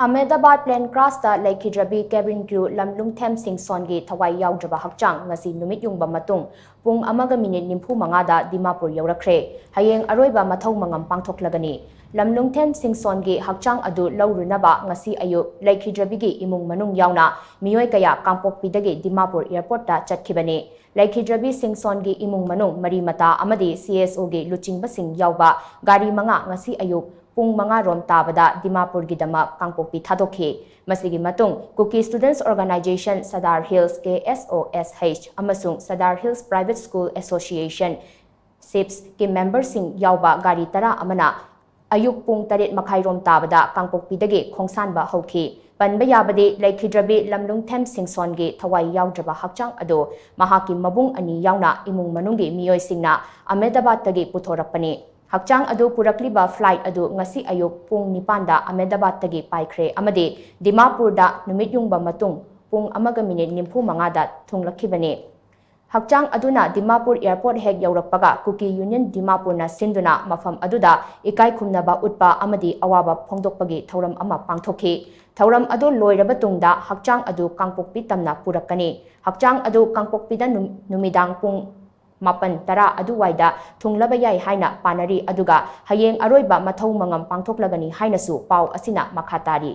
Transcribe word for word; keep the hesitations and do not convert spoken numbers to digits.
Ahmedabad plane crashꯇ ꯂꯩꯈꯤꯗ꯭ꯔꯕꯤ cabin crew ꯂꯝꯂꯨꯡꯊꯦꯝ ꯁꯤꯡꯁꯣꯟꯒꯤ ꯊꯋꯥꯏ ꯌꯥꯎꯗ꯭ꯔꯕ ꯍꯛꯆꯥꯡ ꯉꯁꯤ ꯅꯨꯃꯤꯠ ꯌꯨꯡꯕ ꯃꯇꯨꯡ ꯄꯨꯡ ꯑꯃꯒ ꯃꯤꯅꯤꯠ ꯅꯤꯐꯨ ꯃꯉꯥꯗ ꯗꯤꯃꯥꯄꯨꯔ ꯌꯧꯔꯛꯈ꯭ꯔꯦ꯫ ꯍꯌꯦꯡ ꯑꯔꯣꯏꯕ ꯃꯊꯧ ꯃꯉꯝ ꯄꯥꯡꯊꯣꯛꯂꯒꯅꯤ꯫ ꯂꯝꯂꯨꯡꯊꯦꯝ ꯁꯤꯡꯁꯣꯟꯒꯤ ꯍꯛꯆꯥꯡ ꯑꯗꯨ ꯂꯧꯔꯨꯅꯕ ꯉꯁꯤ ꯑꯌꯨꯛ ꯂꯩꯈꯤꯗ꯭ꯔꯕꯤꯒꯤ ꯏꯃꯨꯡ ꯃꯅꯨꯡ ꯌꯥꯎꯅ ꯃꯤꯑꯣꯏ ꯀꯌꯥ ꯀꯥꯡꯄꯣꯛꯄꯤꯗꯒꯤ ꯗꯤꯃꯥꯄꯨꯔ airportꯇ ꯆꯠꯈꯤꯕꯅꯤ꯫ ꯂꯩꯈꯤꯗ꯭ꯔꯕꯤ ꯁꯤꯡꯁꯣꯟꯒꯤ ꯏꯃꯨꯡ ꯃꯅꯨꯡ, ꯃꯔꯤ ꯃꯇꯥ ꯑꯃꯗꯤ CSOꯒꯤ ꯂꯨꯆꯤꯡꯕꯁꯤꯡ ꯌꯥꯎꯕ ꯒꯥꯔꯤ ꯃꯉꯥ ꯉꯁꯤ ꯑꯌꯨꯛ ꯄꯨꯡ ꯃꯉꯥ ꯔꯣꯝ ꯇꯥꯕꯗ ꯗꯤꯃꯥꯄꯨꯔꯒꯤꯗꯃꯛ ꯀꯥꯡꯄꯣꯛꯄꯤ ꯊꯥꯗꯣꯛꯈꯤ꯫ ꯃꯁꯤꯒꯤ ꯃꯇꯨꯡ Kuki Students Organisation Sadar Hills, KSOSH, ꯑꯃꯁꯨꯡ Sadar Hills Private School Association, SIPS, ꯀꯤ memberꯁꯤꯡ ꯌꯥꯎꯕ ꯒꯥꯔꯤ ꯇꯔꯥ ꯑꯃꯅ ꯑꯌꯨꯛ ꯄꯨꯡ ꯇꯔꯦꯠ ꯃꯈꯥꯏ ꯔꯣꯝ ꯇꯥꯕꯗ ꯀꯥꯡꯄꯣꯛꯄꯤꯗꯒꯤ ꯈꯣꯡꯁꯥꯟꯕ ꯍꯧꯈꯤ꯫ ꯄꯟꯕ ꯌꯥꯕꯗꯤ, ꯂꯩꯈꯤꯗ꯭ꯔꯕꯤ ꯂꯝꯂꯨꯡꯊꯦꯝ ꯁꯤꯡꯁꯣꯟꯒꯤ ꯊꯋꯥꯏ ꯌꯥꯎꯗ꯭ꯔꯕ ꯍꯛꯆꯥꯡ ꯑꯗꯨ ꯃꯍꯥꯛꯀꯤ ꯃꯕꯨꯡ ꯑꯅꯤ ꯌꯥꯎꯅ ꯏꯃꯨꯡ ꯃꯅꯨꯡꯒꯤ ꯃꯤꯑꯣꯏꯁꯤꯡꯅ ꯑꯍꯃꯦꯗꯥꯕꯥꯗꯇꯒꯤ ꯄꯨꯊꯣꯔꯛꯄꯅꯤ꯫ ꯍꯛꯆꯥꯡ ꯑꯗꯨ ꯄꯨꯔꯛꯂꯤꯕ flight ꯑꯗꯨ ꯉꯁꯤ ꯑꯌꯨꯛ ꯄꯨꯡ ꯅꯤꯄꯥꯟꯗ ꯑꯍꯃꯦꯗꯥꯕꯥꯗꯇꯒꯤ ꯄꯥꯏꯈ꯭ꯔꯦ ꯑꯃꯗꯤ ꯗꯤꯃꯥꯄꯨꯔꯗ ꯅꯨꯃꯤꯠ ꯌꯨꯡꯕ ꯃꯇꯨꯡ ꯄꯨꯡ ꯑꯃꯒ ꯃꯤꯅꯤꯠ ꯅꯤꯐꯨ ꯃꯉꯥꯗ ꯊꯨꯡꯂꯛꯈꯤꯕꯅꯤ꯫ ꯍꯛꯆꯥꯡ ꯑꯗꯨꯅ ꯗꯤꯃꯥꯄꯨꯔ airport ꯍꯦꯛ ꯌꯧꯔꯛꯄꯒ Kuki Union ꯗꯤꯃꯥꯄꯨꯔꯅ ꯁꯤꯟꯗꯨꯅ ꯃꯐꯝ ꯑꯗꯨꯗ ꯏꯀꯥꯏ ꯈꯨꯝꯅꯕ ꯎꯠꯄ ꯑꯃꯗꯤ ꯑꯋꯥꯕ ꯐꯣꯡꯗꯣꯛꯄꯒꯤ ꯊꯧꯔꯝ ꯑꯃ ꯄꯥꯡꯊꯣꯛꯈꯤ꯫ ꯊꯧꯔꯝ ꯑꯗꯨ ꯂꯣꯏꯔꯕ ꯇꯨꯡꯗ ꯍꯛꯆꯥꯡ ꯑꯗꯨ ꯀꯥꯡꯄꯣꯛꯄꯤ ꯇꯝꯅ ꯄꯨꯔꯛꯀꯅꯤ꯫ ꯍꯛꯆꯥꯡ ꯑꯗꯨ ꯀꯥꯡꯄꯣꯛꯄꯤꯗ ꯅꯨꯝ-, ꯅꯨꯃꯤꯗꯥꯡ ꯄꯨꯡ ꯃꯥꯄꯟ ꯇꯔꯥ ꯑꯗꯨꯋꯥꯏꯗ ꯊꯨꯡꯂꯕ ꯌꯥꯏ ꯍꯥꯏꯅ ꯄꯥꯅꯔꯤ, ꯑꯗꯨꯒ ꯍꯌꯦꯡ ꯑꯔꯣꯏꯕ ꯃꯊꯧ ꯃꯉꯝ ꯄꯥꯡꯊꯣꯛꯂꯒꯅꯤ ꯍꯥꯏꯅꯁꯨ ꯄꯥꯎ ꯑꯁꯤꯅ ꯃꯈꯥ ꯇꯥꯔꯤ꯫